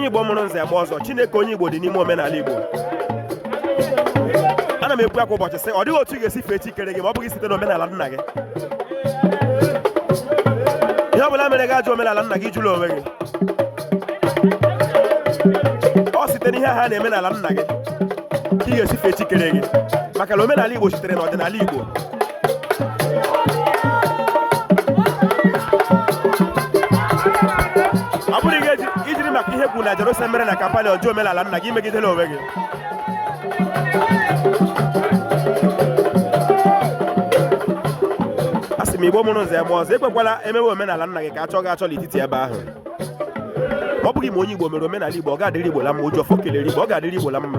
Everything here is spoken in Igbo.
Igbo mụrụ nze mụọ ọzọ, Chineke onye Igbo dị n'ime omenala Igbo. Ana m ekwu ya kwa ụbọchị sị, ọ dịghị otu ị ga-esi fee chi kere gị ma ọ bụghị site n'omenala nna gị. Ihe ọ bụla mere gị ajụ omenala nna gị, jụrụ onwe gị. Ọ site n'ihe ha na-eme n'ala nna gị ka ị ga-esi fee chi kere gị, maka na omenala Igbo sitere n'ọdịnala Igbo. Ọ bụrụ gị ijiri maka ihe kwuru na Jerusalem mere na Kapanọm jụ omenala nna gị, megidela onwe gị. A sị m, Igbo mụrụ nze mụọ ọzọ, ekwekwala emewe omenala nna gị ka a chọọ gị achọ n'etiti ebe ahụ. Ma ọ bụghị ma onye Igbo mere omenala Igbo, ọ ga-adịrị Igbo la mma. Oji ọfọ kelere Igbo, ọ ga-adịrị Igbo la mma.